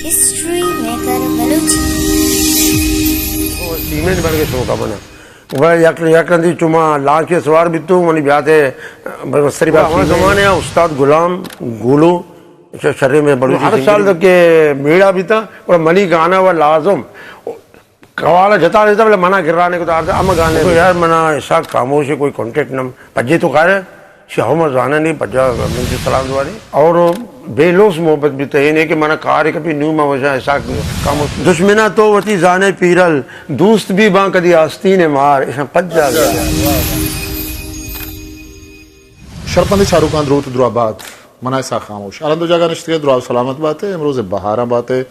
ہسٹری میکر بلوچی۔ او سیمنٹ بن کے شوق ہے منا۔ وہ یک، یک رندی چما لانچ سوار بیتو، منی بیاتے مستری بات ہمیں سیمنٹ۔ زمانے استاد غلام گولو، ش-، شرے میں بلوچی ہر سنگر۔ سال تک کے میڑا بیتا اور منی گانا و لازم قوالا جتا دیتا، بلے منا گرانے کو دارتا، ہم گانے۔ تو یار منا اسحاق خاموش ہے، کوئی کانٹیکٹ نم پجے تو کارے۔ شی ہم زانہ نہیں، پجا من جو سلام دوانی۔ اور بے لوس محبت بیتا، یہ نہیں کہ منا کار کپی نو ما وشا اسحاق خاموش۔ دشمنا تو وتی زانے پیرل، دوست بھی باں کدی آستین مار، ایشاں پجا گیا۔ شرپند چاروکاں دروت درابات، منا اسحاق خاموش۔ ہر ہندو جاگہ نشتگے درا سلامت باتے، امروز بہاراں باتے،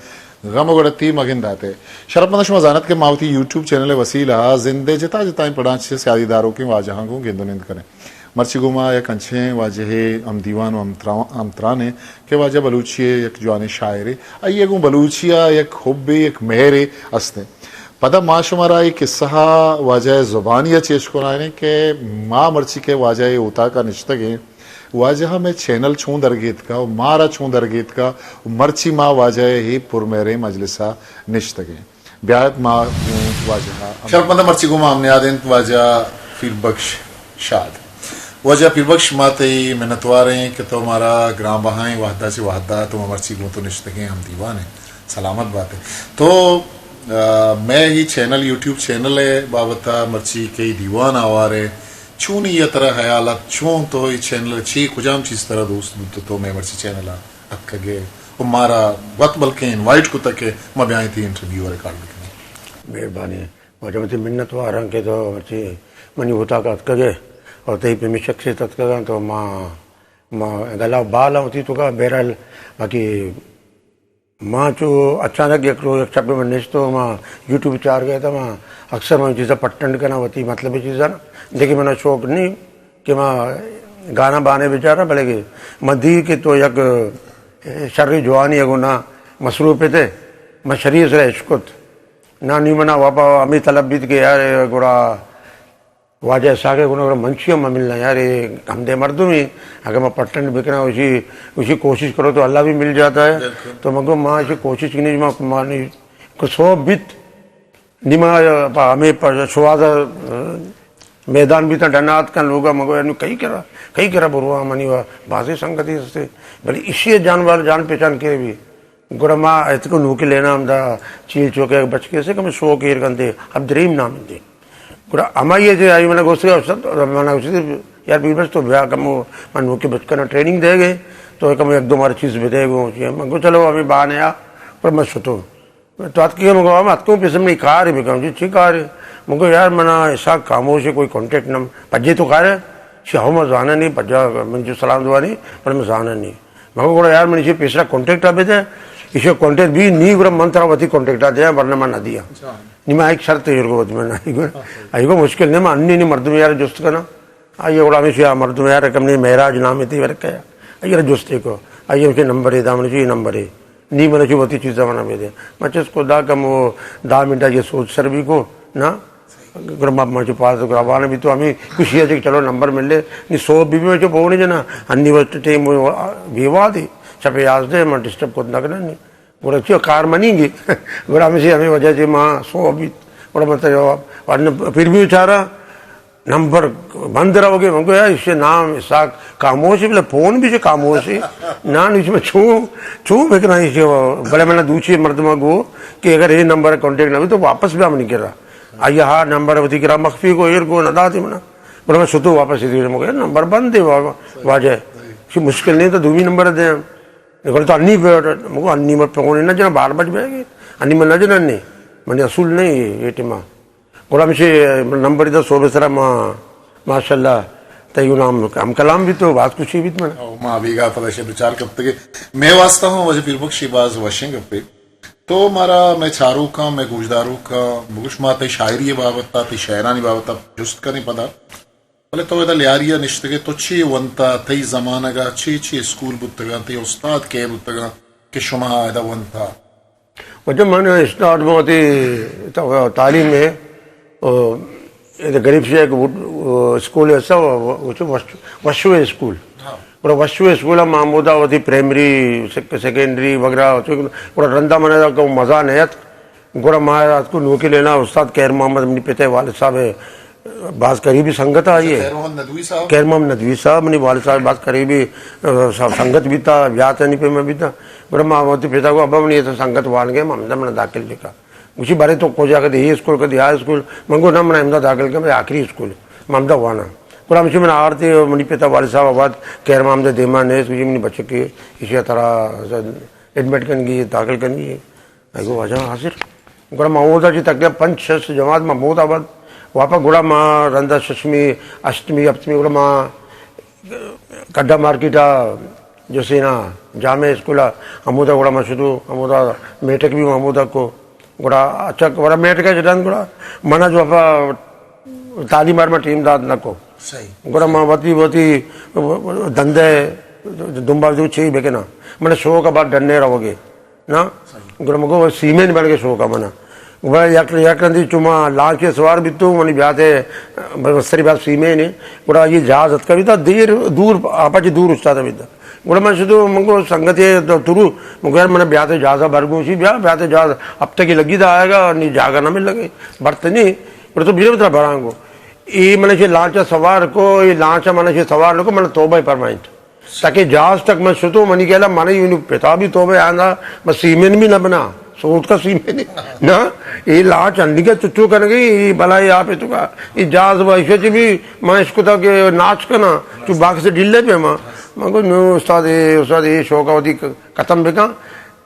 غم و گڑتی مگنداتے۔ شرپند شما زانت کہ ما وتی یوٹیوب چینل وسیلہ زندے جتا جتائیں پڑاں چہ سیادی داروکیں واجہاں گوں گند و نند کنیں۔ مرچی گوں ما یک انچیں واجہے ہم دیوان و ہم ترا-، ہم ترانے کہ واجہ بلوچی ء یک جوانیں شاعرے۔ آئی ء گوں بلوچی ء یک حبے، یک مہرے استیں۔ پدا ما شمارا اے قصہ ء واجہ ء زبانی ء چہ اشکنائینیں کہ ما مرچی کہ واجہ ء اوتاک ء نشتگیں، واجہ ء مئے چینل چون درگیتکا و مارا چون درگیتکا و مرچی ما واجہ ء اے پرمہریں مجلس ء نشتگیں۔ بیایت ما گوں واجہ ء۔ شرپمند، مرچی گوں ما ہم نیاد انت واجہ پیر بخش شاد۔ واجہ پیر بخش، ما تئی منتوار ایں کہ تو مارا گران بہائیں وہدا چہ وہدا تو ما مرچی گوں تو نشتگیں ہم دیوان ایں۔ سلامت بات ئے۔ تو، آ، مئے ہی چینل، یوٹیوب چینل ء بابت ء مرچی کئی دیوان آوار ء چونی ء ترا خیال ات، چون تو اے چینل ء چی کجام چیز ترا دوست بوت تو مئے مرچی چینل ء اتکگ ئے و مارا وت بلکیں انوائٹ کتگ کہ ما بیائیں تئی انٹرویو ء ریکارڈ بکنیں؟ مہربانی۔ واجہ وتی منت وار آں کہ تو مرچی منی اوتاک ء اتکگ ئے اور تئی پیمیں شخصیت اتکگ آں تو ما، ما گلا بال آں وتی توکا۔ بہرحال باقی ما چو اچانک یک روز یک شپے من نشتو، ما یوٹیوب چار گئے تھا، ما اکثر من چیزا پٹنڈ کنا وتی مطلب چیزا نا، لیکن منا شوق نہیں کہ ما گانا بانے بچارا، بلکہ من دی کہ تو یک شری جوانی گو نا مصروف تھے، من شری سر اشکت۔ نا نی منا واپا ہمیں طلب بیت کہ یار گڑا واجہ اسحاق ء گناہ، من چی ہم ملنا یار، یہ ہمدے مردم ہی، اگر میں پٹن بکنا اسی، اسی کوشش کرو تو اللہ بھی مل جاتا ہے۔ بالکل۔ تو من کو ماں اسی کوشش کی نہیں، ماں، ماں نہیں، کو سو بیت، نی ما پا ہمیں پا شوازہ میدان بیتا ڈنات کن لوگا، من کو یعنی کئی کرا، کئی کرا بروا منی وا بازی سنگتی ہستے، بلے اسی جان وال جان پہچان کے بھی۔ گڑا ما اتکو نوکی لینا ہمدا چیل چوکے بچکے سے کہ ہمیں سو کیر کنتے، عبدالرحیم نام انتے۔ گڑا ہمائی ء چہ آئی منا گوشت کہ استاد، منا گوشت یار بیر بخش تو بیا کمو من نوکی بچکنا ٹریننگ دے گئے تو کمو یک دو مار چیز بدے گو۔ من گو چلو ہمیں بانے آ، پر من شتو۔ تو اتکی من گو ہم اتکو پیسم نہیں کار بکم جی، چی کار؟ من گو یار منا اسحاق خاموش ہے کوئی کانٹیکٹ نم پجے تو کار ہے؟ شی ہم زانا نہیں پجا، من جو سلام دوانی پر من زانا نہیں۔ من گو گڑا یار من ایشی پیسرا کانٹیکٹ آ بدے، ایشی کانٹیکٹ بھی نی گڑا من ترا وتی کانٹیکٹ آ دیا، ورنہ من نہ دیا۔ اچھا۔ نی ما ایک شرط ایر کو من نہ گڑا۔ ایگو مشکل نہیں، من انی نی مردم یار جست کنا۔ آئی گڑا ہمیشی آ مردم یار کم نہیں، معراج نام تی ورکا۔ آئی جست کو، آئی کے نمبر ہے، دامن چی نمبر ہے۔ نی من چی وتی چیزا منا بدے۔ من چس کو دا کم وہ دہ منٹ یہ سوچ سر بھی کو نا۔ گڑا ما، ما چو پاس گڑا وان بھی تو ہمیں خوشی ہے کہ چلو نمبر مل لے، نی سو بی بی میں چو بونے جنا، انی وقت ٹائم بیوا دی، شپے یازدہ، من ڈسٹرب کت نہ کرنا نی۔ گڑا چو کار منی گی، گڑا ہمیں سے ہمیں وجہ سے ما سو بیت، گڑا مطلب جواب، ورنہ پھر بھی بیچارہ نمبر بند رہو گے، من کو یار، اس سے نام اسحاق خاموش ہے، بلے فون بھی سے خاموش ہے، نہ، اس میں چون، چون بکنا اس سے، بلے میں دوسرے مردمہ کو کہ اگر یہ نمبر کانٹیکٹ نہ ہو تو واپس بھی ہم نہیں کر رہا۔ آئی ہا نمبر وتی کرا مخفی کو، ایر کو نہ داتے منا۔ گڑا من شتو واپس ادی، من گو نمبر بند ہے وا-، واجہ۔ چی مشکل نہیں تو دومی نمبر دے۔ گڑا تو انی پہ، من گو انی من پہ نہ جنا، بار بج بہ گئے۔ انی من نہ جنا نہیں۔ من اصول نہیں یہ ٹیما۔ گڑا مشے نمبر دا صوبے سرا ما، ماشاءاللہ، تئی نام ہم کلام بھی تو بات کچھ بھی من۔ او، ما بیگا پدا شے بچار کپتگے۔ میں واسطہ ہوں واجہ پیر بخش باز وشیں گپے۔ تو مارا، مئے چاروکاں، مئے گوشداروکاں بگوش، ما تئی شاعری ء بابت ء، تئی شعرانی بابت ء جست کنیں پدا۔ بلے تو ادا لیاری ء نشتگ ئے، تو چے ونتا؟ تئی زمانگ ء چے چے اسکول بوتگاں؟ تئی استاد کئے بوتگاں کہ شما ادا ونتا؟ واجہ من اسٹارٹ من وتی تا-، تعلیم ء، او، ادا غریب شیخ وڈ-، او، اسکول ء سا، او، او، وش-، وشو اسکول۔ ہاں۔ گڑا وشو اسکول ءَ ما ہمودا وتی پرائمری، سیک-، سیکنڈری وغیرہ، گڑا رندا من ءَ مزہ نہ اتک۔ گڑا ما اتکو نوکی لینا استاد خیر محمد، منی پت ءِ والد صاحب ءِ باز قریبی سنگت آئی ءِ۔ خیر محمد ندوی صاحب؟ خیر محمد ندوی صاحب منی والد صاحب ءِ باز قریبی، آ، س-، سنگت بیتا، بیات انی پہ میں بیتا۔ گڑا ما وتی پتا کو ابا منی تو سنگت وان گئے، ہمدا من داخل بکا۔ گوشی، بارے تو کجا کدی اے اسکول کدی آ اسکول؟ من گو، نہ، من ہمدا داخل کم، آخری اسکول، من ہمدا وانا۔ گڑا ہمشی من آرتی، منی پتا والد صاحب آباد، خیر محمد دیما نیست، گوشی، منی بچک کے، اسی طرح ایڈمٹ کنگی، داخل کنگی۔ ای گو، واجہ حاضر۔ گڑا ما اودا چی تقریباً پنچ شش جماعت ما مودا بعد واپس گڑا ما رندا ششمی، ہشتمی، ہپتمی گڑا ما کڈا مارکیٹ ءَ جو سینا جامع اسکول ءَ ہمودا گڑا ما شتو، ہمودا میٹک بھی ہمودا کو۔ گڑا اچھا گڑا میٹک ءَ چہ رند گڑا منا جو اپا تعلیم ءَ ما ٹیم دات نہ کو۔ صحیح۔ گڑا ما وتی، وتی دندے دنبال جو چی بکنا۔ من شوق ءَ بعد ڈنے روگے۔ نا؟ گڑا مگو سیمین بنگے شوق ءَ منا۔ گڑا یک، یک رندی چما لانچ ءَ سوار بیتو، منی بیاتے، مستری بیات سیمین ءَ۔ گڑا یہ جہاز اتکا بیتا، دیر، دور، آپا چی دور استاد بیتا۔ گڑا من شدو، من گو سنگتے تو ترو، من گو یار من بیاتے جہازا برگوشی، بیا، بیاتے جہاز ہفتہ کی لگی دا آئے گا، نی جاگا نہ مل لگے، برت نہیں۔ گڑا تو بیرے بترا برانگو۔ ای من چی لانچ ءَ سوار کو، ای لانچ ءَ من چی سوار کو، من توبہ فرمائنت۔ تاکہ جہاز تک من شتو، منی گلا منی یونی پتا بھی توبہ آندا، بس سیمین بھی نہ بنا، سوٹ کا سیمین۔ نہ، یہ لانچ انڈی کا چچو کر گئی، یہ بلا یہ آپ تو کا، یہ جہاز وہ ایسے چی بھی، من اس کو تھا کہ ناچ کرنا، تو باغ سے ڈلے پہ ماں۔ من کو، نو استاد، اے استاد، یہ شوق ہوتی ختم بکا۔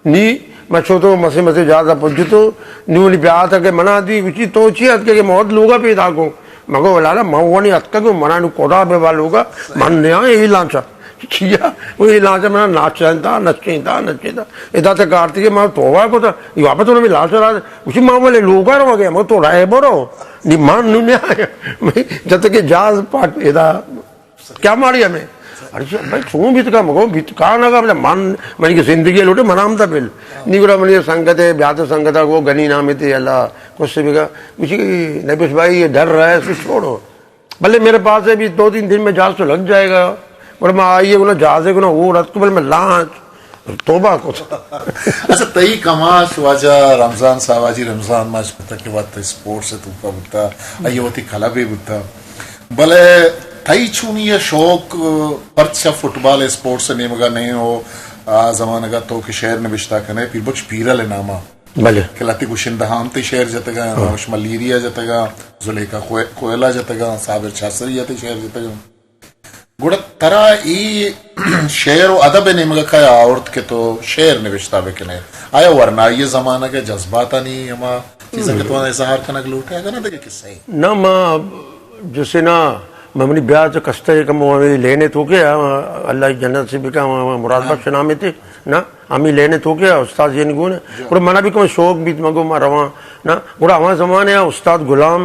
نی، من چو تو مسے مسے جہاز ءَ پجتو، نی منی بیات ءَ کہ منا دی، گوشی، تو چی اتکے کہ موت لوگا پیدا کو؟ مگو لالا، من ونی اتکا کو، منا نو کودا بے با لوگا، من نیا اے لانچا۔ چیا؟ وہ اے لانچا منا ناچینتا، نچینتا، نچینتا۔ ادا تے کارتی کہ من توبہ کو تا، یہ واپس تو میں لانچا را، گوشی، من والے لوگا رو گیا، من تو رائے برو۔ نی من نو نیا، جب تک کہ جہاز پاٹ ادا کیا ماڑی ہمیں؟ ارے بھائی، چون بیت کا؟ مگو بیت کا نہ کا؟ بلے من، منی کہ زندگی لوٹے، من ہم دا بل۔ نی گڑا منی سنگت ہے، بیات سنگت ہے، وہ گنی نام تے اللہ، کچھ سے بگا۔ اسی نبیش بھائی، یہ ڈر رہا ہے، اس کو چھوڑو۔ بلے میرے پاس ہے بھی دو تین دن میں جہاز تو لگ جائے گا۔ اور میں آئیے گنا جہاز ہے گنا وہ رات کو، بلے میں لانچ توبہ کو۔ اچھا، تئی کماش واجہ رمضان صاحب، حاجی رمضان ماش پتہ کہ وقت اسپورٹس ہے، توپا بوتا، آئیے وتی کلب ہی بوتا۔ بلے تئی چونی یہ شوق، پرچا فٹبال اسپورٹس نیمگا نہیں ہو؟ آ زمانگا تو کہ شعر نوشتہ کنے، پیر بخش پیرل ناما۔ بلے۔ کہ لتی گشندہ ہم تی شعر جتگا، ہاں۔ نوش ملیریا جتگا، زلیخا کوئ-، کوئلہ جتگا، صابر چھاسریا تی شعر جتگا۔ گڑا ترا اے شعر و ادب ء نیمگ ء کئے آورت کہ تو شعر نبشتہ بہ کن ئے؟ آیا ورنائی ء زمانگ ء جذباتانی ہما چیزاں کہ تو اظہار کنگ لوٹ ئے، اگاں نہ دگہ کسہ ئے؟ نہ، ما جسے نا، من منی بیا چہ کستر کم ہمے لین ء توکے، اللہ جنت نصیب بکا، مراد بخش نام تے نا، ہمے لین ء توکے استاد جن گون۔ گڑا منا بھی کم شوق بیت، من گو ما رواں نا۔ گڑا ہما زمانے ء استاد غلام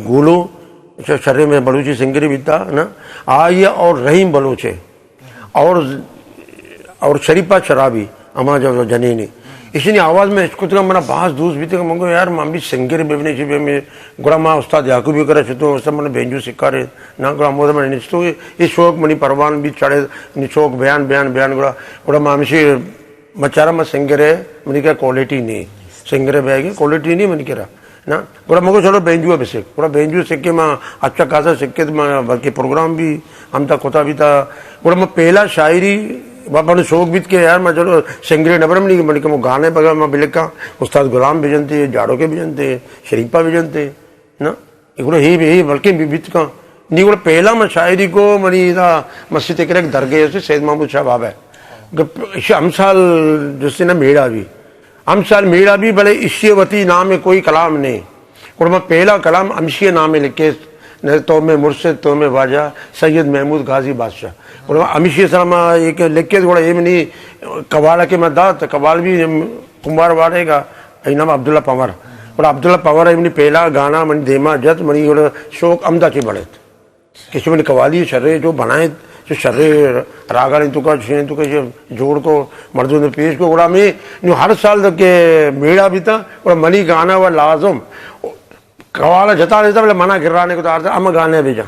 گولو، ش-، شریں میں بلوچی سنگرے بیتا نا، آئی ء اور رحیم بلوچ ء اور، اور شریفہ شرابی، ہما جو جنینے، اشانی آواز میں اشکتگا، منا باز دوست بیتگا، من گو یار، من بھی سنگر ببنے چی بے میں۔ گڑا ما استاد یعقوبی کرا شتو، استاد من بینجو سکارے نا، گڑا ہمودا من نشتو، یہ شوق منی پروان بھی چڑھے، نی شوق بیان، بیان، بیان، گڑا، گڑا ما ہمشی بچارا ما سنگر ہے، منی کا کوالٹی نہیں، سنگر ہے بیگے کوالٹی نہیں منی کرا۔ نا، گڑا مگو چلو بینجو ء بہ سک۔ گڑا بینجو سکے ما اچھا خاصا سکے ما بلکہ پروگرام بھی ہم تا کتا بھی تا۔ گڑا ما پہلا شاعری، بابا نے شوق بیت کہ یار ما چلو سنگرے نبرم نہیں، من کہ گانے بغیر ما بلکا، استاد غلام بجنتے، جاڑو کے بجنتے، شریفہ بجنتے۔ نا، گڑا ہی بھی، ہی بلکہ بھی بیت کا۔ نی گڑا پہلا ما شاعری کو منی دا مسجد کرک درگاہ سے سید محمود شاہ بابا ہے۔ گپ-، ش-، ہم سال جس نے میڑا بھی۔ ہم سال میڑا بھی بلے اشی وتی نام ء کوئی کلام نہیں۔ گڑا ما پہلا کلام ہمشی نام ء لکھے، نہ تو میں مرشد، تو میں واجہ، سید محمود غازی بادشاہ۔ گڑا ما ہمشی سر ما ایک لکھے، گڑا اے منی قوال کہ ما دات، قوال بھی کمبار واڑے گا، اے نام عبداللہ پنور۔ گڑا عبداللہ پنور اے منی پہلا گانا منی دیما جت، منی گڑا شوق ہمدا چی بڑھت۔ کہ چہ منی قوالی شرے جو بنائیں، چہ شرے راگانی توکا، چشیں توکا، چہ جوڑ کو، مردم نے پیش کو، گڑا میں نو ہر سال تک کہ میڑا بیتا، گڑا منی گانا و لازم قوالا جتا دیتا، بلے منا گرانے کو دارتا، ہم گانے بھی جا۔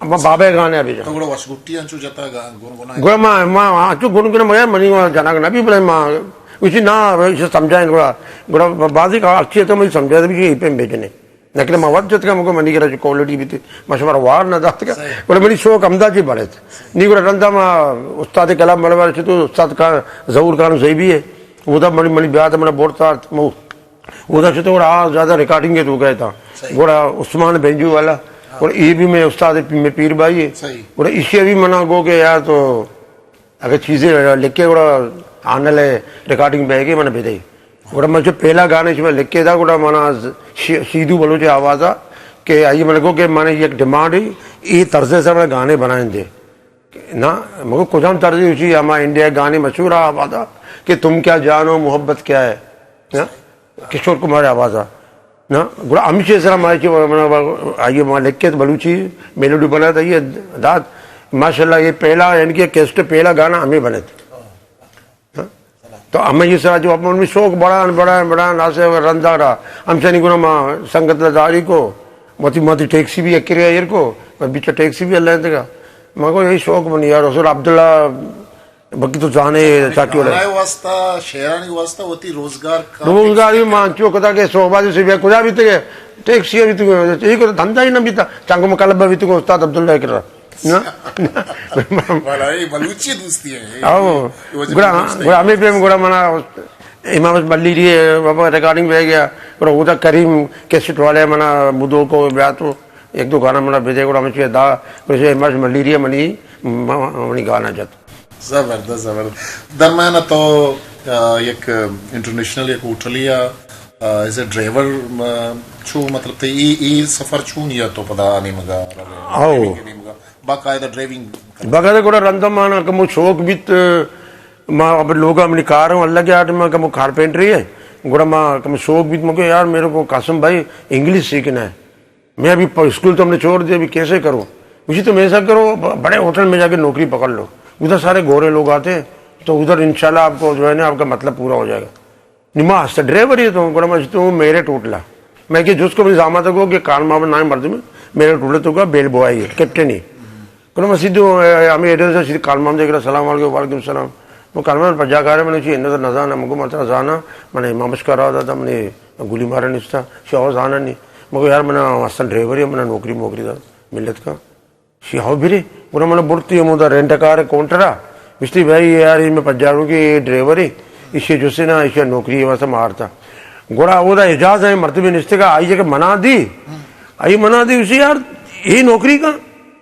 اما بابا گانے ابھی جا۔ تو گڑا وش گٹی انچو جتا گا-، گنگنا۔ گڑا ما، ما، ما انچو گنگنا مگر منی وہاں جنگ نہ بھی بلے ما اسی نہ، اسی سمجھائیں گڑا، گڑا بازی کا اچھی ہے تو مجھے سمجھا بھی کہ یہ پہ بیچنے۔ نکلے ما وقت جت کا مگو منی کرا جو کوالٹی بھی تھی، ما شمارا وار نہ دات کا۔ صحیح۔ گڑا منی شوق ہمدا جی بڑے تھے۔ نی گڑا رندا ما استاد کلام ملوار چھ تو استاد کا ظہور خان زیبی ہے۔ وہ دا منی، منی بیات منی بورتا مو۔ اودا چہ تو گڑا آ زیادہ ریکارڈنگ ء توکا اتاں۔ صحیح۔ گڑا عثمان بینجو والا، ہاں۔ گڑا اے بھی میں استاد پ-، میں پیر بھائی ہے۔ صحیح۔ گڑا ایشی بھی منا گو کہ یار تو اگر چیزیں لکھے گڑا آنل ہے ریکارڈنگ بہ گئے من بدے۔ گڑا من جو پہلا گانے چ میں لکھے دا گڑا منا ش-، سیدھو بلوچ آواز آ کہ آئی من گو کہ من ایک ڈیمانڈ ہے، اے طرز سے من گانے بنائیں دے۔ نا، مگو کجام طرزی اسی ہما انڈیا گانے مشہور آ آواز آ کہ تم کیا جانو محبت کیا ہے۔ نا؟ کشور کمار آواز آ۔ نا؟ گڑا ہمیشہ سرا ما چی، آئیے ما لکھے تو بلوچی میلوڈی بنا تھا یہ داد۔ ماشاءاللہ یہ پہلا، یعنی کہ کیسٹ پہلا گانا ہمیں بنے تھے۔ نا؟ تو ہمیں یہ سرا جو اپنے شوق بڑھان، بڑھان، بڑھان، آسے رندا رہا۔ ہم چنی گنا ما سنگت داری کو، متی، متی ٹیکسی بھی اکرے ایر کو، بیچ ٹیکسی بھی اللہ انتگا۔ مگو یہی شوق بنی یار، حضور عبداللہ بکی تو زانے چاکی وڑے۔ ہمارے واسطہ، شہرانی واسطہ ہوتی روزگار کا روزگار بھی مان چو کتا کہ صحبہ سے بیا کجا بھی تگے، ٹیکسی بھی تگے، یہ کو دھندا ہی نہ بیتا، چانگو مکلب بھی تگے استاد عبداللہ اکرا۔ نا؟ والا، یہ بلوچی دوستی ہے، یہ، آؤ۔ یہ وجہ گڑا، بلوچ گڑا ہمیں پہ گڑا منا امام ملیری ہے، بابا ریکارڈنگ بہ گیا، گڑا ہوتا کریم کیسٹ والے منا مدو کو بیا تو ایک دو گانا منا بھیجے، گڑا ہمیں چیئے دا، گڑا سے امام ملیری ہے منی، م-، منی گانا جت۔ زبردست، زبردست۔ درمیان تو، آ، یک انٹرنیشنل یک ہوٹلی آ، آ، ایز اے ڈرائیور، آ، چو مطلب تے ای، ای سفر چون یا تو پدا آنے مگا؟ آؤ۔ باقاعدہ ڈرائیونگ کرنا۔ باقاعدہ گڑا رندا مانا کمو شوق بیت، ما اب لوگا منی کار ہوں، اللہ کے آٹھ ما کمو کارپینٹری ہے، گڑا ما کمو شوق بیت، مگو یار میرے کو قاسم بھائی انگلش سیکھنا ہے، میں ابھی پ-، اسکول تو ہم نے چھوڑ دیا، ابھی کیسے کروں؟ اسی تو میں ایسا کرو، ب-، بڑے ہوٹل میں جا کے نوکری پکڑ لو، ادھر سارے گورے لوگ آتے ہیں، تو ادھر انشاءاللہ آپ کو جو ہے نا، آپ کا مطلب پورا ہو جائے گا۔ نی ما است ڈرائیور یہ تو، گڑا ما تو میرٹ ہوٹلا۔ میں کہ جس کو بھی زامات کو کہ کار ما نام مردم ہے، میرٹ ہوٹل تو کا بیل بوائے ہے، کیپٹن ہے۔ گڑا ما سیدھو، اے، ہمیں ایڈریس ہے، سیدھے کار ما دیکھ رہا، سلام علیکم، وعلیکم السلام۔ وہ کار ما پجا کار ہے، میں نے چیئے نظر نہ زانا، مگو مطلب زانا، میں نے امام اشکا رہا تھا، میں نے گولی مارا نہیں تھا، شاہ زانا نہیں۔ مگو یار، میں نے استن ڈرائیور ہے، میں نے نوکری موکری دا، ملت کا۔ شی ہو برے، گڑا من برتی ہمودا رینٹ کار کاؤنٹرا، گشتی بھائی یار، اے میں پجاروں کہ اے ڈرائیور ہے، ایشی جسے نا، ایشی نوکری واسطہ مارتا۔ گڑا اودا اعجاز ہے مردم نشتگا، آئی کہ منا دی، آئی منا دی، اسی یار، اے نوکری کا؟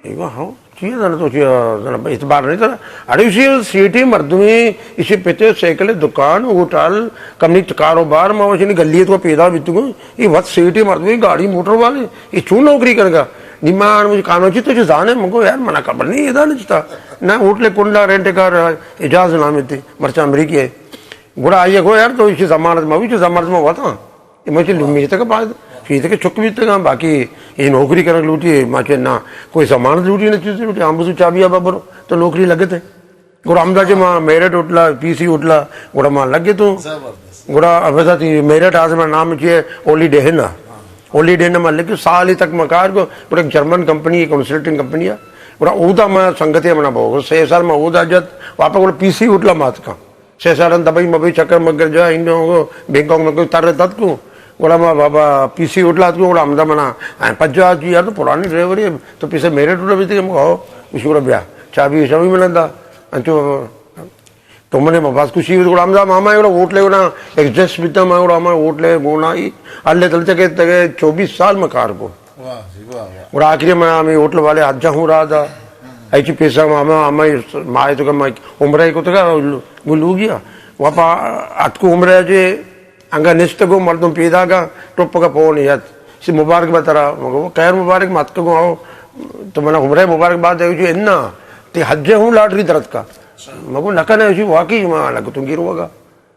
اے گو، ہاں، چیئے زانا تو چیئے زانا، اعتبار نہیں تھا۔ اڑے اسی سیٹی مردمی، اسی پتے سائیکل دکان، ہوٹل، کمنی کاروبار، ما وشنی گلی تو پیدا بیتگوں، اے وت سیٹی مردمی گاڑی موٹر والے، اے چون نوکری کرگا؟ نی ما مجھے کانو چی تو چی زانے، مگو یار منا خبر نہیں، ادا نہیں چتا۔ نہ ہوٹل کنڈا رینٹ کار اعجاز نام تھی، مرچا امریکی ہے۔ گڑا آئی گو یار تو اسی ضمانت ما، اسی ضمانت ما وتا۔ اے ما چی لمی تک بعد، چی تک چک بیتگا، باقی اے نوکری کرن لوٹی، ما چی نہ کوئی ضمانت لوٹی، نہ چیز لوٹی، ہم بزو چابی ابا برو، تو نوکری لگتے۔ گڑا ہمدا چہ ما میرٹ ہوٹلا، پی سی ہوٹلا، گڑا ما لگے تو۔ زبردست۔ گڑا ابدا تی میرٹ آز ما نام چیئے اولی ڈیہن آ۔ اولی ڈیہن ما لگے سالی تک ما کار کو، گڑا ایک جرمن کمپنی، ایک کنسلٹنگ کمپنی آ۔ گڑا اودا ما سنگتے منا بہو، سے سال ما اودا جت، واپس گڑا پی سی ہوٹلا ما اتکا۔ سے سال دبئی مبئی چکر مگر جا، انڈیا کو، بینکاک میں کوئی تر تت کو۔ گڑا ما بابا پی سی ہوٹلا اتکو، گڑا ہمدا منا، اے پجا جی یار تو پرانی ڈرائیور ہے، تو پیسے میرٹ ہوٹلا بیتے، ہم کہو، اسی گڑا بیا۔ چابی شابی منا دا، انچو تو منے ما باز خوشی ہوئی، گڑا ہمدا ماما گڑا ہوٹلے گڑا ایڈجسٹ بیتا، ما گڑا ہما ہوٹلے گونا ہی، اللہ تلتے کے تگے چوبیس سال میں کار کو۔ واہ جی، واہ، واہ۔ گڑا آخری میں ہمیں ہوٹل والے حج ہوں رہا تھا، ایچی پیسہ ماما، ہمیں ماہ تو کم عمرہ کو تگا گلو گیا۔ واپا اتکو عمرہ جے انگا نشتگو مردم پیداگا ٹپگا پون یت۔ سی مبارک بہ ترا، مگو خیر مبارک، ما اتکگوں، آؤ، تو منا عمرہ مبارک بات دے، جو انا، تی حج ہوں لاٹری درت کا۔ مگو نکنے، اسی واقعی ما لگتوں گیروگا۔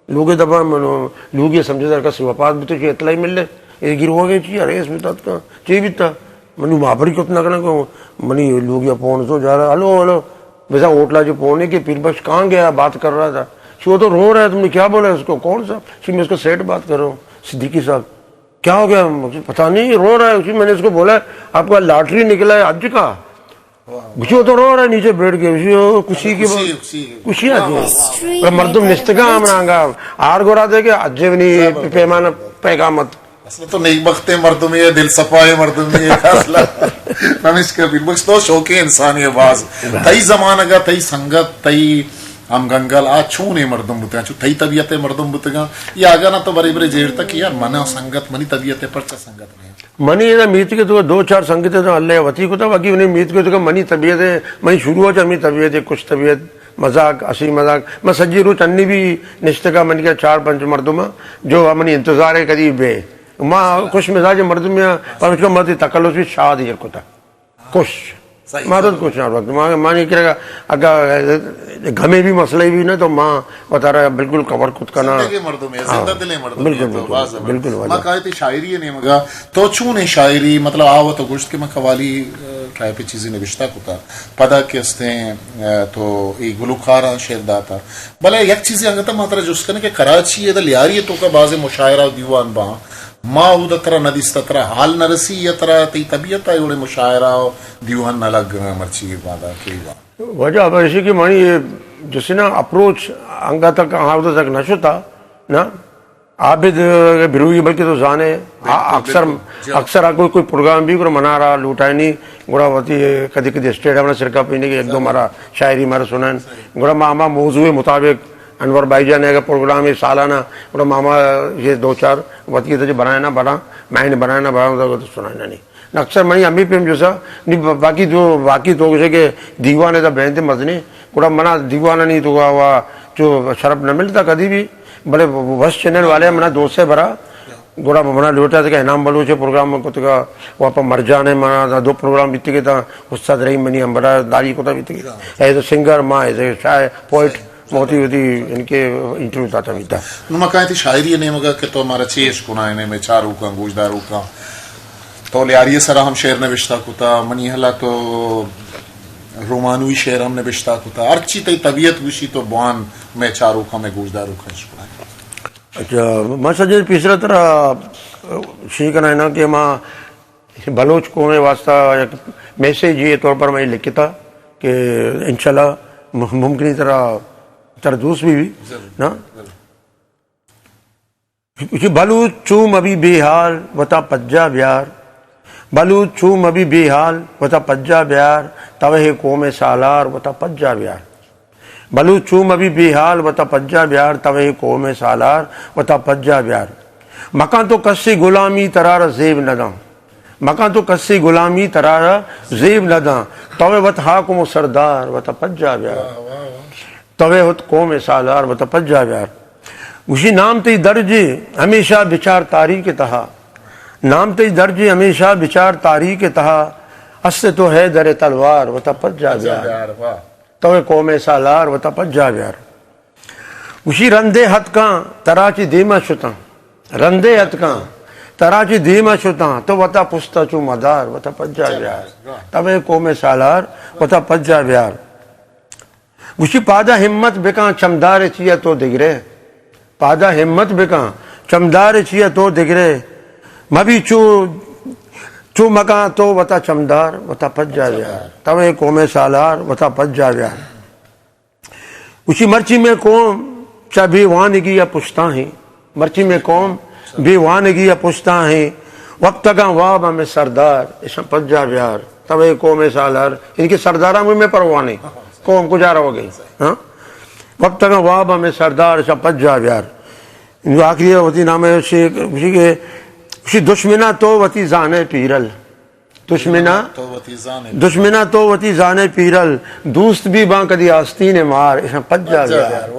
لوگے دبا منو، لوگے سمجھے در کس وفات بتو چی اطلاعی ملے، اے گیروگے چی، ارے اس بتات کا، چی بیتا؟ منو مابری کت نہ کنا کو، منی لوگے پون سو جا رہا، ہلو، ہلو، بزا ہوٹلا جو پونے کہ پیر بخش کہاں گیا، بات کر رہا تھا۔ شو تو رو رہا ہے، تم نے کیا بولا اس کو؟ کون سا؟ شی میں اس کا سیٹ بات کر رہا ہوں، صدیقی صاحب۔ کیا ہو گیا؟ مجھے پتا نہیں، رو رہا ہے۔ اسی میں نے اس کو بولا، آپ کا لاٹری نکلا ہے حج کا، گچو تو رو رہا نیچے بیٹھ کے، گچو کسی کے، کسی، کسی کے۔ کسی آ کے۔ مردم نشتگا ہم رانگا، آر گورا دے کے اجے ونی پیمان پیغامت۔ اصل تو نیک بختیں مردمے ئے، دل صفائیں مردمے ئے، اصل۔ پمیشکا بیر بخش تو شوقیں انسانے ئے باز۔ تئی زمانگا، تئی سنگت، تئی ہم گنگل آ چونیں مردم بوتگاں؟ چو تئی طبیعت ئے مردم بوتگاں؟ یا اگاں نہ تو برے برے جیڑتا کہ یار منا سنگت، منی طبیعت ئے، پرچا سنگت نہ ایں؟ منی ادا میتگ ءِ تو دو چار سنگت تو اللہ وتی کتا، باقی منی میتگ ءِ تو منی طبیعت ئے، منی شروع چ ہمیں طبیعت ئے، خوش طبیعت، مذاق، ہنسی مذاق۔ من سجی روچ انی بھی نشتگا، منی کہ چار پنچ مردم آں جو منی انتظار ئے کدی بے۔ ما خوش مزاج مردم یا، پر اس کا مرضی تکلس بھی شاد ہی کتا۔ خوش۔ صحیح، ما تو صحیح۔ خوش نہ وقت۔ ما، ما نہیں کرے گا، اگر گھمے بھی مسئلہ بھی نہ تو ما بتا رہا بالکل کور کت کنا۔ زندگیں مردم ئے، ہاں، زندہ دلیں مردم ئے، بالکل، تو بالکل، باز زبر۔ بالکل، ما واجہ۔ کائے تئی شاعری ئے نیمگا، تو چون ئے شاعری، مطلب، آ وت گوشت کہ ما قوالی، آ، ٹائپ چیزی نوشتہ کتا۔ پدا کہ استیں، آ، تو اے گلوکاراں شعر داتا۔ بلے یک چیزی انگتا ما ترا جست کنے کہ کراچی ئے دا لیاری ئے توکا بازیں مشاعرہ و دیوان باں۔ ما اودا ترا نہ دیستا، ترا حال نہ رسی یا ترا تئی طبیعت ءَ اوڑے مشاعرہ و دیوان نہ لگ مرچی باندا کئی بان؟ وجہ ہمشی کہ منی اے جسنا اپروچ انگا تک، ہاں، اودا تک نہ شتا، نہ۔ عابد بروئی بلکہ تو زانے، آ، بالکل، اکثر، بالکل، جی۔ اکثر آ کوئی، کوئی پروگرام بھی گڑا منارا لوٹائنی، گڑا وتی کدی کدی اسٹیج ہمارا سرکا پینے کہ ایک دو ہمارا شاعری ہمارا سنائیں۔ گڑا ما، ہما موضوع مطابق انور بھائی جان اگر پروگرام ہے سالانہ، گڑا ماما یہ دو چار وتی تو جو بنائے نا بنا، مائنڈ بنائے نا بنا، تو سنائے نا نہیں۔ نہ اکثر منی امی پیم جو سا، نہیں با-، باقی تو، باقی تو اسے کہ دیوان ہے تو بہن تے مزنے، گڑا منا دیوان نہیں تو وا، وا جو شرف نہ ملتا کدی بھی، بلے بس چینل والے منا دوست سے بھرا، گڑا منا لوٹا تھا کہ انعام بلوچ پروگرام میں کتگا، واپا مرجان ہے منا دو پروگرام بیتے کے تا، استاد رحیم منی ہمبرا داری کتا بیتے کے۔ ایز اے سنگر، ما ایز اے شاعر، پوئٹ، موتی وتی ان کے انٹرویو داتا بیتا۔ نو ما کہاں تئی شاعری نیمگا کہ تو مارا چیش کنائینے، میں چاروکاں، گوشداروکاں۔ تو لیاری سرا ہم شعر نوشتہ کتا، منی حالا تو رومانوی شعر ہم نوشتہ کتا۔ ہرچی تئی طبیعت گوشی تو بوان، میں چاروکاں، میں گوشداروکاں اش کنائینے۔ اچھا، ما سجے پیسرا ترا شی کنائینا کہ ما بلوچ قوم واسطہ یک میسج یہ طور پر میں لکھتا کہ انشاءاللہ م-، ممکن ہے ترا، ترا دوست بھی، بھی، ضرور، نا؟ ضرور۔ بلوچ چو مبی بے حال وتا پجا بیار، بلوچ چو مبی بے حال وتا پجا بیار، توے قوم سالار وتا پجا بیار۔ بلوچ چو مبی بے حال وتا پجا بیار، توے قوم سالار وتا پجا بیار۔ مکان تو کسی غلامی ترارا زیب نداں، مکان تو کسی غلامی ترارا زیب نداں، توے وت حاکم و سردار وتا پجا بیار۔ توے وت قوم سالار وتا پجا بیار۔ گوشی نام تئی درج ہمیشہ بچار تاریخ تہا، نام تئی درج ہمیشہ بچار تاریخ تہا، است تو حیدر تلوار وتا پجا بیار۔ تو اے قوم سالار وتا پجا بیار۔ گوشی رندے ہتکاں ترا چی دیما شتاں، رندے ہتکاں ترا چی دیما شتاں، تو وتا پشتا چو مدار وتا پجا بیار۔ تو اے قوم سالار وتا پجا بیار۔ گوشی پادا ہمت بکاں چمدار چیا تو دگرے، پادا ہمت بکاں چمدار چیا تو دگرے، مبی چو، چو مکاں تو وتا چمدار وتا پجا بیار۔ تو اے قوم سالار وتا پجا بیار۔ گوشی مرچی میں قوم چا بے وانگی یا پشتاں ہیں، مرچی میں قوم بے وانگی یا پشتاں ہیں، وپتگاں واب ہمیں سردار، اشاں پجا بیار۔ تو اے قوم سالار، ان کے سرداراں میں پروانے، قوم کجا رو گئی؟ ہاں؟ وپتگاں واب ہمیں سردار، اشاں پجا بیار۔ آخری وتی نام ہے، گوشی کہ، گوشی دشمنا تو وتی زانے پیرل۔ دشمنا، دشمنا تو وتی زانے پیرل، دوست بھی باں کدی آستین مار، اشاں پجا بیار۔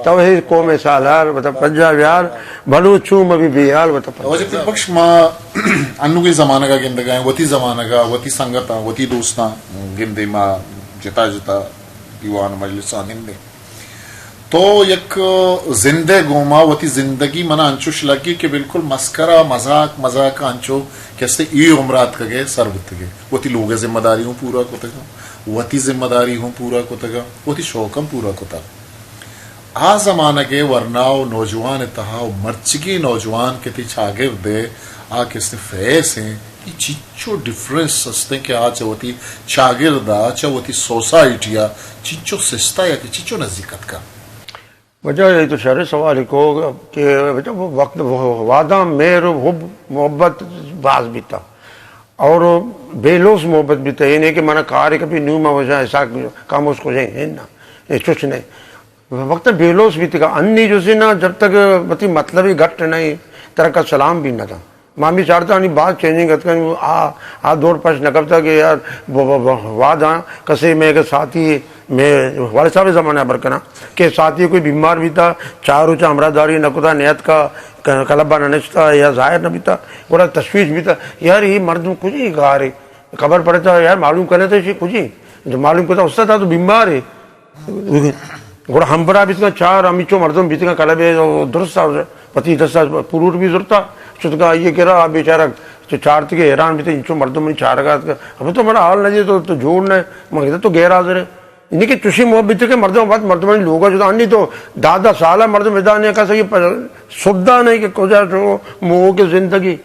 تو ہے قوم سالار، وتا پجا بیار، بلوچ چو مبی بے حال، وتا پجا بیار۔ بخش ما انوگیں زمانگا گندگا ہیں، وتی زمانگا، وتی سنگتاں، وتی دوستاں گندے، ما جتا جتا دیوان مجلساں گندے۔ تو یک زندے گوما وتی زندگی منا انچوش لگی کہ بالکل مسکرا، مذاق، مذاق انچو کہ استے ای عمر آتکگے سر بوتگے۔ وتی لوگ ذمہ داری ہوں پورا کتگا، وتی ذمہ داری ہوں پورا کتگا، وتی شوق ہم پورا کتا۔ آ زمانگ ء ورنا و نوجوان ء تہا و مرچگی نوجوان کہ تئی چاگرد ء آ کسے فیس ایں، اے چنچو ڈفرنس است ایں کہ آ چہ وتی چاگرد ء، چہ وتی سوسائٹی ء چنچو سستا یا کہ چنچو نزیک اتکا؟ واجہ، اے تو شریں سوالے کو کہ واجہ وقت، وہداں مہر و حب محبت باز بیتا اور بے لوث محبت بیتا، یعنی کہ منا کارے کپی نوں ما وجہ ایسا کاموس کو جائیں، ہے نا؟ اے چوش نہیں۔ وقت بے لوث بیتگا، انی جو سی نا، جب تک وتی مطلبی گٹ نہیں، ترا کا سلام بھی نہ دا۔ ما ہمے چارتا، انی باز چینجنگ اتکا، آ، آ دور پش نہ کپتا کہ یار، ب-، ب-، ب-، وہداں کسے مئے کہ ساتھی، مئے والد صاحب زمانہ بر کنا کہ ساتھی کوئی بیمار بیتا، چار روچ ہمراہ داری نہ کتا، نیت کا ک-، کلب نہ نشتا یا ظاہر نہ بیتا، گڑا تشویش بیتا، یار، اے مردم کجی گارے؟ خبر پڑتا، یار، معلوم کرنے تو اے کجی؟ جو معلوم کرتا، استاد، تو بیمار ہے۔ گڑا ہمبرا بیتگاں چار، ہمیچو مردم بیتگاں کلب ء، درست وتی دستا پروٹ بھی زرتا، شتگاں آئی ء کرا، آ بیچارہ چو چارتگے حیران بیتگ، انچو مردم منی چارگا اتکا، ابے تو منا حال نہ دے، تو، تو جوڑ نہ، من گتا تو غیر حاضر ہے۔ یعنی کہ چوشی محبت کہ مردم وت مردمانی لوگا جتا، انی تو دہ دہ سالا مردم ادا نہیں کسا یہ پ-، سدا نہیں کہ کجا چو موہ کے زندگی۔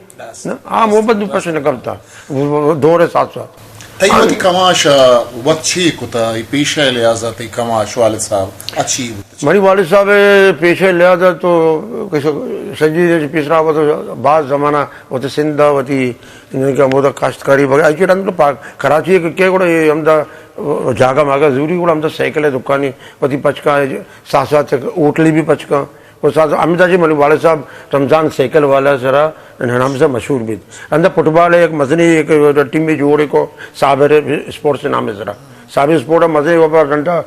نا، آ محبت نو پش نہ کپتا۔ دور ء ساتھ ساتھ۔ تئی وتی کماش ء وت چی کتا؟ اے پیشہ ء لحاظ ء تئی کماش والد صاحب ء چی بوت؟ منی والد صاحب ء پیشہ ء لحاظ ء تو کس-، سجی پیسرا وت باز زمانہ وتی سندھ ء وتی، یعنی کہ ہمودا کاشتکاری وغیرہ، ایشی رند پاک کراچی ء کہ گڑا اے ہمدا جاگہ ماگہ زوری گڑا ہمدا سائیکل ء دکانی وتی پچکا، ساتھ ساتھ ہوٹلی بھی پچکا۔ استاد حمید حاجی منی والد صاحب رمضان سائیکل والا سرا نام سے مشہور بیت۔ اندا فٹبال ء یک مزنی یک ٹیمے جوڑ کو صابر اسپورٹس نام سرا۔ صابر اسپورٹ مزے و گھنٹہ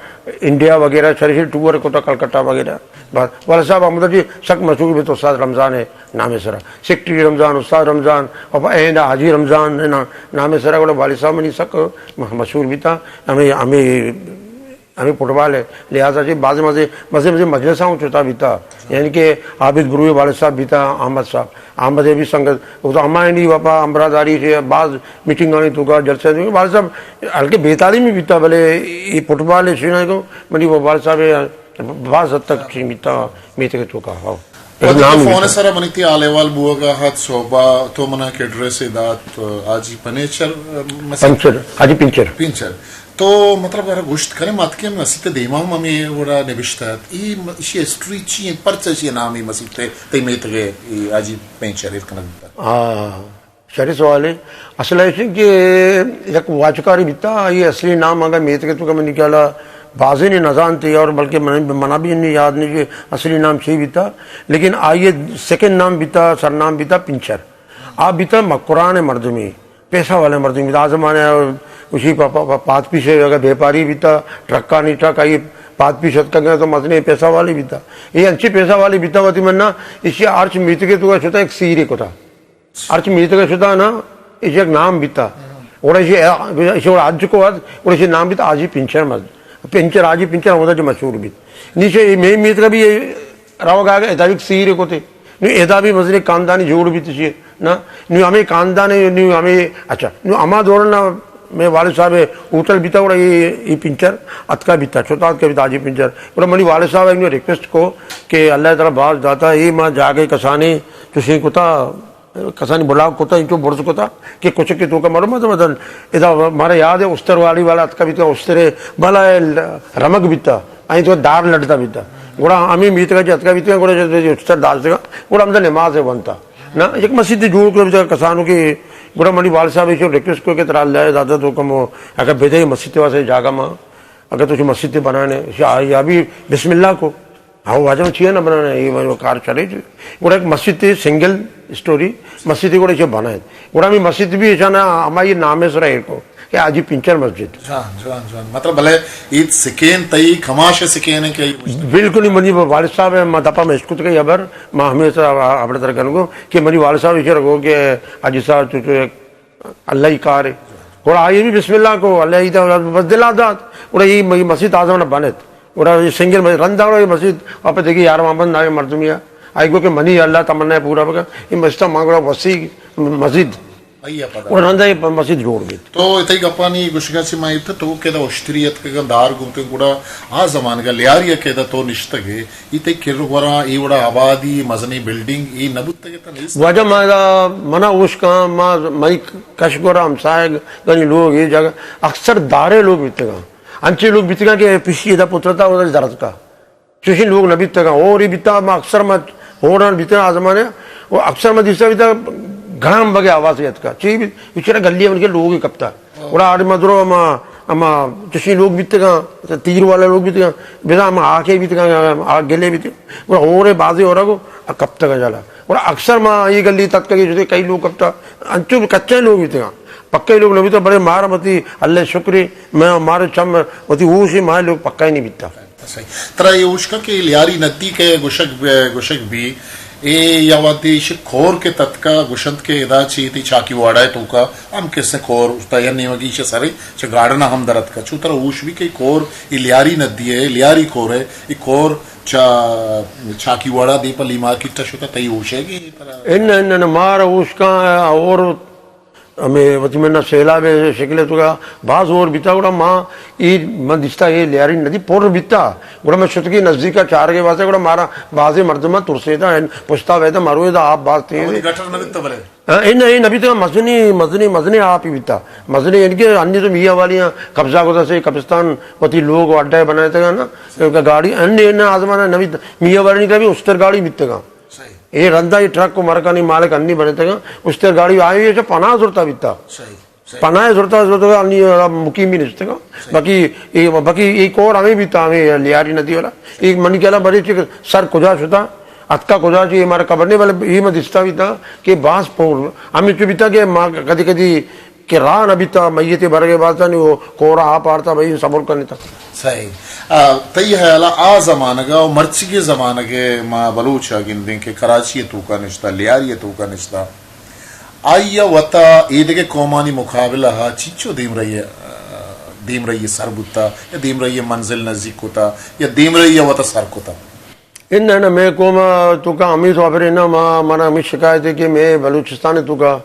انڈیا وغیرہ شری شری ٹور کتا کلکتہ وغیرہ۔ بس والد صاحب حمید حاجی سک مشہور بیت استاد رمضان ء نام سرا۔ سیکرٹری رمضان، استاد رمضان، و ایندا حاجی رمضان نا-، نام سرا گڑا والد صاحب منی سک مشہور بیتا۔ ہمیں، ہمیں ہمے فٹبال ء لحاظ ء چہ بازیں مزے، مزے، مزے مجلساں ہوں چتا بیتا، یعنی کہ عابد بروی والد صاحب بیتا، احمد صاحب، احمد ء بھی سنگت، وہ تو ہمایانی وفا ہمراہداری سے باز میٹنگ آنی تو کا جلسے تو والد صاحب ہلکے بے تعلیمی بیتا، بلے یہ فٹبال ء شینا کو منی وہ والد صاحب ء باز حد تک چی بیتا میتے کے تو کا ہو۔ وقتی نام کہ فون ء سرا منی تئی حال احوال بوگا ہت صحبا تو منا کہ ایڈریس ء دات، حاجی پنیچر، مسیت؟ پنچر، حاجی پنچر۔ پنچر۔ تو مطلب اگر گوشت کنے ماتکے مسیت ء دیما ہم ہمے وڑا نبشتہ ات۔ ای م-، ایشی ہسٹری چی انت؟ پرچہ ایشی نام ای مسیت ء تئی میتگ ء ای حاجی پنچر ایر کنگ بوتا؟ آ، شری سوالے۔ اصل ایش کہ یک واجکاری بیتا، آئی اصلی نام اگر میتگ ء تو کہ منی خیالا بازینے نزانتی اور بلکہ من، منا بھی انی یاد نہیں کہ اصلی نام چی بیتا، لیکن آئی سیکنڈ نام بیتا، سرنام بیتا پنچر۔ آ بیتا مکران مردمی، پیسہ والے مردمی بیتا۔ آ زمانے اسی پا-، پا-، پا-، پات پیش اگر بیپاری بیتا، ٹرکانی ٹرک آئی پات پیش اتکگا تو مزنے پیسہ والے بیتا۔ یہ انچی پیسہ والے بیتا وتی منا، اسی آرچ میتگے تو شتا ایک سیرے کتا۔ ہرچ میتگ ء شتا نا، ایشی یک نام بیتا۔ گڑا ایشی، ایشی گڑا حج کو ات، گڑا ایشی نام بیتا حاجی پنچر مز-، پنچر، حاجی پنچر ہمودا چہ مشہور بیت۔ نی چہ مئے میتگ ء بھی روگ آگ ء ادا بھی سیر کتے۔ نو ادا بھی مزنیں خاندانی جوڑ بیت چی نا۔ نو ہمے خاندان ء، نو ہمے، اچھا، نو ہما دور نا مئے والد صاحب ء ہوٹل بیتا، گڑا اے، اے پنچر اتکا بیتا، چوتا اتکا بیتا حاجی پنچر۔ گڑا منی والد صاحب ء انو ریکویسٹ کو کہ اللہ تعالی باز داتا، اے ما جاگہ کسانے چوشیں کتا، کسانی بلاک کتا، انچو برز کتا کہ کچک توکا مرو مت مدن۔ ادا مارا یاد ہے، استر والی والا اتکا بیتا، استرے بلا رمگ بیتا، آئی تو دار لڑتا بیتا۔ گڑا ہمیں میتگا جی اتکا بیتا، گڑا جی استر داشتگا، گڑا ہم نماز ہے بنتا۔ نا، یک مسجد جوڑ کر بیتا کسانوں کی، گڑا منی والد صاحب ایشو ریکویسٹ کو کہ ترا اللہ دادا تو کمو، اگر بدے مسجد واسے جاگا ما، اگر تو مسجد بنانے، یا، یا بھی بسم اللہ کو، ہاں، واجہ چیا نہ بنانا، یہ وہ کار چلے جو۔ گڑا ایک مسجد تھی، سنگل اسٹوری مسجد تھی، گڑا اسے بنائے۔ گڑا ہمیں مسجد بھی ایسا نا، ہماری نام ہے سرا ایک کو، کہ حاجی پنچر مسجد۔ جوان، جوان، جوان۔ مطلب، بھلے عید سکین تئی کماش سکین ہے کہ؟ بالکل نہیں، منی والد صاحب ہے، ما دپا میں اسکت کے ابر، ما ہمیشہ اپنے طرح کنگو، کہ منی والد صاحب اسے رکھو کہ حاجی صاحب تو، تو ایک اللہ ہی کار ہے۔ گڑا آئی بھی بسم اللہ کو، اللہ ہی دا، بس دلا دات۔ گڑا یہ مسجد اعظم نہ بنت۔ گڑا یہ سنگل مسجد، رندا گڑا یہ مسجد، آپ دیکھی یار محمد ناوی مردمی ہے۔ آئی کو کہ منی اللہ تمنا ہے پورا بکا۔ یہ مسجد ماں گڑا وسیع مسجد۔ آئی ءَ پدا۔ گڑا رندا اے مسجد جوڑ بیت۔ تو تئی گپانی گوشگ ءَ چہ ما ابتدا تو کہ ادا اشتری اتکگاں، دار گوتگ، گڑا آ زمانگ ءَ لیاری ءَ کہ ادا تو نشتگ ئے، اے تئی کر و گوراں، اے وڑا آبادی، مزنیں بلڈنگ، اے نہ بوتگ ات، نیست؟ واجہ ما ادا، منا اوشکاں، ما، مئی کش گورا ہمسایگانی لوگ، اے جاگہ اکثر دارے لوگ بیتگاں۔ انچیں لوگ بیتگاں کہ پشی ادا پترتا، ادا درتکا۔ چوشیں لوگ نہ بیتگاں۔ ہوری بیتا، ما اکثر ما ہوراں بیتگاں آ زمانے، و اکثر ما دیستا بیتا گھڑام بگے آواز اتکا۔ چی بی-، بیچارہ گلی من کے لوگ کپتا۔ گڑا آڑے ما درو ہما، ہما چوشیں لوگ بیتگاں، تیر والا لوگ بیتگاں، بزاں ہما آکے بیتگاں، آک گلے بیتگاں۔ گڑا ہورے بازی ہورا گو کپتگاں جالا۔ گڑا اکثر ما یہ گلی تتکگے جتے کئی لوگ کپتا، انچو کچے لوگ بیتگاں۔ پکے لوگ نہ بیتا، بڑے مار متی اللہ شکری، میں مار چم وتی ہوشی ما لوگ پکا ہی نہیں بیتا۔ صحیح۔ ترا اے اوشکا کہ لیاری ندی کہ گوشگ، گوشگ بی، اے یا وھدے ایشی کور کہ تتکا گوشنت کہ ادا چی تئی چاکی واڑا ءِ توکا ہم کسے کور اشتا یا نیمگی ایشی سرے چہ گارڈن ءَ ہم در اتکا۔ چو ترا ہوش بی کہ اے کور، اے لیاری ندی ءِ، لیاری کور ءِ، اے کور چہ چاکی واڑا دیم پہ لی مارکیٹ ءَ شتا، تئی ہوش ءَ کہ ترا؟ انہ، انہ، انہ، مارا اوشکا اور ہمے وتی من سیلاب ءِ شکل ءِ توکا باز ہور بیتا، گڑا ما اے من دیستا اے لیاری ندی پر بیتا، گڑا من شتگی نزدیک ءَ چارگ ءِ واسطہ، گڑا مارا بازیں مردماں ترسیتا، پشتا بیتا مروے دا آپ باز تیز۔ وتی گٹر نہ بیتا بلے؟ ہاں، اے نہ، اے نہ بیتا، مزنی، مزنی، مزنی آپ ہی بیتا۔ مزنی یعنی کہ انی تو میاں والیاں قبضہ گزا سے قبرستان وتی لوگ اڈا بنائے تھا نا، گاڑی انی، انی آزمان نہ بیتا، میاں والی کا بھی استر گاڑی بیتا۔ صحیح۔ اے رندا اے ٹرک و مرکانی مالک انی بنتگاں، اشتر گاڑی آئی اے چہ پناہ زرتا بیتا۔ صحیح، صحیح۔ پناہ زرتا، زرتا انی مقیمی نشتگاں۔ صحیح۔ باقی اے، باقی اے کور ہمیں بیتا، ہمیں لیاری ندی والا۔ اے منی کہلا بڑے چک سر کجا شتا، اتکا کجا چی، اے مارا خبر نہیں، بلے اے ما دستا بیتا کہ باز پور ہمیں چو بیتا کہ ما کدی کدی کہ راہ نہ بیتا، میت برگ ءِ واسطہ نی، وہ کورا آپ آرتا، بھئی صبر کرنے تا۔ صحیح۔ آ، تئی خیال ءَ آ زمانگ ءَ و مرچیگیں زمانگ ءَ ما بلوچ ءَ گندیں کہ کراچی ءِ توکا نشتا، لیاری ءِ توکا نشتا، آئی ءَ وتا ایدگہ قومانی مقابلہ ءَ چنچو دیمرئی، آ، دیمرئی سر بوتا یا دیمرئی منزل نزیک کتا یا دیمرئی ءَ وتا سر کتا؟ انہ، انہ، مئے قوم ءِ توکا ہمے تو ابرے نہ، ما، منا ہمے شکایت ہے کہ مئے بلوچستان ءِ توکا،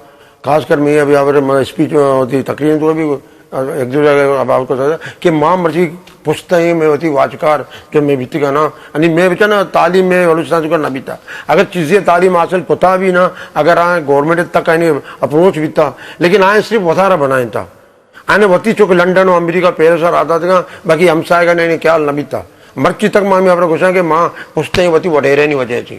خاص کر مئے ابھی ابرے ما اسپیچ، آ، وتی تقریر ءِ توکا بھی، آ، ایک دو جگہ اب آپ کو سمجھا کہ ما مرچی پشت ایں، مئے وتی واجکار جو مئے بیتگا نا، یعنی مئے بچا نا تعلیم مئے بلوچستان ءِ توکا نہ بیتا۔ اگر چیزیں تعلیم حاصل کتا بھی نا، اگر آئیں گورنمنٹ تک آئیں اپروچ بیتا، لیکن آئیں صرف وتارا بنائیں تا۔ آنے وتی چک لندن و امریکہ پیرس ءَ راہ داتگاں، باقی ہمسایگاں نے خیال نہ بیتا۔ مرچی تک ما ہمیں ہبرا گوشاں کہ ما پشتیں وتی وڈیرے نی وجہ چی۔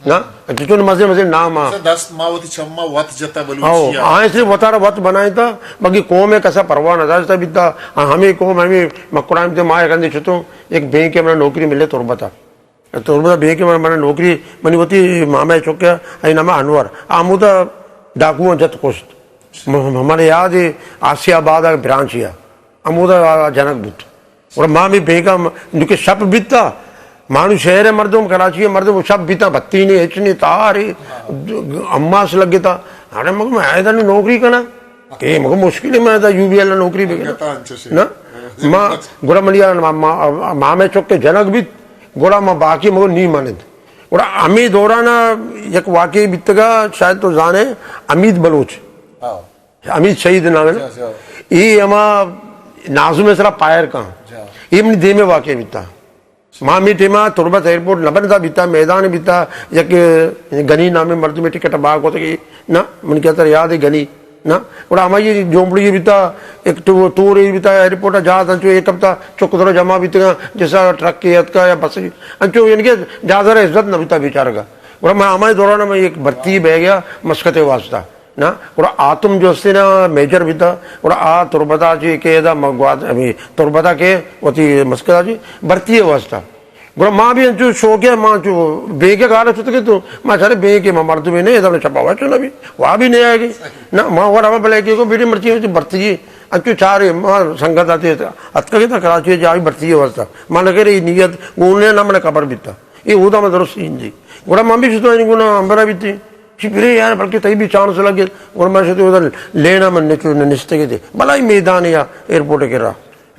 نا، چچون مزے مزے نام آ۔ سے دست ما وتی چما وت جتا ہاؤ، بلوچی آ۔ آئیں صرف وتارا وت بنائیں تا، باقی قوم ءِ کسا پرواہ نہ داشتا بیتا۔ آ، ہمیں قوم ہمیں مکران تے ما یک اندے چتوں، یک بینک ءَ منا نوکری ملے تربت ءَ۔ تربت ءَ بینک ءَ من، من نوکری، منی وتی مامے چکے، اے نام انور۔ آ ہمودا ڈاکواں جت کشت۔ م-، م-، من یاد ہے، آسیا آباد ءَ برانچ یا۔ ہمودا آ جنگ بوت۔ اور ما بھی بینک ءَ م-، نوکہ شپ بیتا۔ مانو شہر ءِ مردم، کراچی ءِ مردم، شپ بیتا، بتی نے، ہچ نے، تار ہے، اماس لگتا۔ اڑے مگو میں آئے نوکری کنا۔ اے مگو مشکل ہے، میں دا یو بی ایل نوکری بگنا۔ نا، ما، گڑا منی آ ما-، ما-، مامے چکے جنگ بیت، گڑا ما باقی مگو نی منند۔ گڑا ہمے دوران ءَ یک واقعے بیتگا، شاید تو زانے، حمید بلوچ۔ ہاں۔ حمید شہید نام ہے نا؟ جا، جا۔ اے ہما ناظم ءِ سرا پائر کاں۔ جا۔ اے منی دیمے واقعے بیتا۔ ما ہمے ٹیما تربت ایئرپورٹ نہ بنتا بیتا، میدان بیتا، یک گنی نامیں مردمے ٹکٹ باغ کتگی۔ نا، من کیا تر یاد ہے گنی۔ نا، گڑا ہمائی جومپڑی بیتا، ایک تو، تورے بیتا، ایئرپورٹ جہاز انچو ایک ہفتہ چک درو جمع بیتگا، جیسا ٹرک کے اتکا یا بس، انچو یعنی کہ جہاز را عزت نہ بیتا بیچارگا۔ گڑا میں ہمائی دوران میں ایک بھرتی بہ گیا مسقط واسطہ۔ نا، گڑا آتم جو استے نا میجر بیتا، گڑا آ تربتا چی کہ ادا مگواد، ہمیں تربتا کے وتی مسقطا چی بھرتی واسطہ۔ گڑا ما بھی انچو شوق ہے، ما انچو بینک ءَ کار شتگ تو ما چارے بینک ءَ ما مردمے نے، ادا چپا وا چنا بھی، وا بھی نہیں آئے گی۔ نا، ما ورا بلے کے کو بیٹی مرچی ہوتی بھرتی ہے۔ انچو چارے ما سنگت آتے اتکا کہ تا کراچی جا بھی بھرتی ہے واسطہ۔ ما نہ کرے نیت گونے نہ من خبر بیتا۔ اے اودا ما درست ہندی۔ گڑا ما بھی شتو این گنا امبرا بیتی۔ چی پھرے یار، بلکہ تئی بھی چانس لگے۔ گڑا ما شتو اودا لینا من نچو نشتے کے تے۔ بلائی میدان یا ایئرپورٹ کے را۔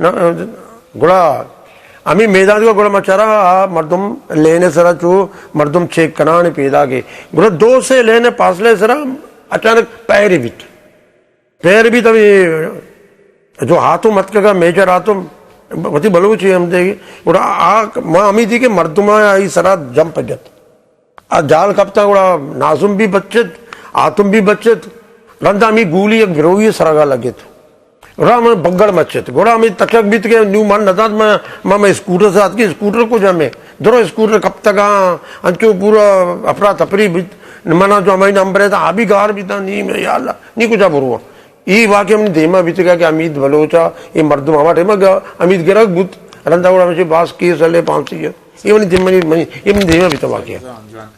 نا، گڑا ہمے میدان ءَ گڑا ما چارا آ مردم لین ءِ سرا چو مردم چیک کنان پیداک۔ گڑا دو سے لین ءِ فاصلہ ءِ سرا اچانک پائرے بیت۔ پیر بیت ہمے جو ہاتم اتکگا، میجر ہاتم، وتی بلوچی ہم دے، گڑا آ ما ہمے دی کہ مردماں آئی سرا جمپ جت۔ آ جال کپتا، گڑا نازم بھی بچت، ہاتم بھی بچت، رندا ہمے گولی یک گروہی سرگا لگت۔ گڑا ہمے بگڑ مچت۔ گڑا ہمے تچک بیت کہ نوں من ندات، من، من، من اسکوٹر ساتکی، اسکوٹر کجا میں؟ درو اسکوٹر کپتگاں، انچو پورا افراتفری بیت۔ منا جو ہمے نمبر ہے، آ بھی گار بیتا، نی میں، یا اللہ، نی کجا برواں۔ اے واقعہ منی دیما بیتگا کہ حمید بلوچ ء اے مردم ہما ٹائم ء حمید گرگ بوت، رندا گڑا ہمیشہ باز کیس ہلے پانسی ء۔ اے منی دیم-، منی، منی، اے منی دیما بیتا واقعہ۔ جان، جان۔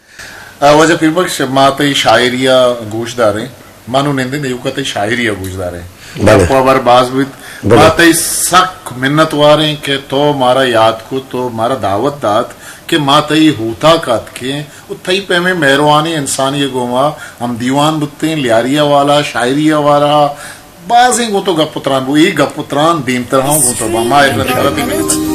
آ، واجہ پیر بخش، ما تئی شاعری ء گوش داریں، ما نوں نندیں ایوکا تئی شاعری ء گوش داریں۔ بلے۔ گپ ء ہبر باز بیت۔ بلے۔ ما تئی سک منت واریں کہ تو مارا یات کت، تو مارا دعوت دات کہ ما تئی ہوتاک اتکیں۔ و تئی پیمیں مہروانی انسانی ء گوما ہم دیوان بوتیں، لیاری ء والا، شاعری ء والا، بازیں گوں تو گپ و تران بو، اے گپ و تران دیمتر ہم گوں تو با، ما ایر نہ دکھتا تئی منت۔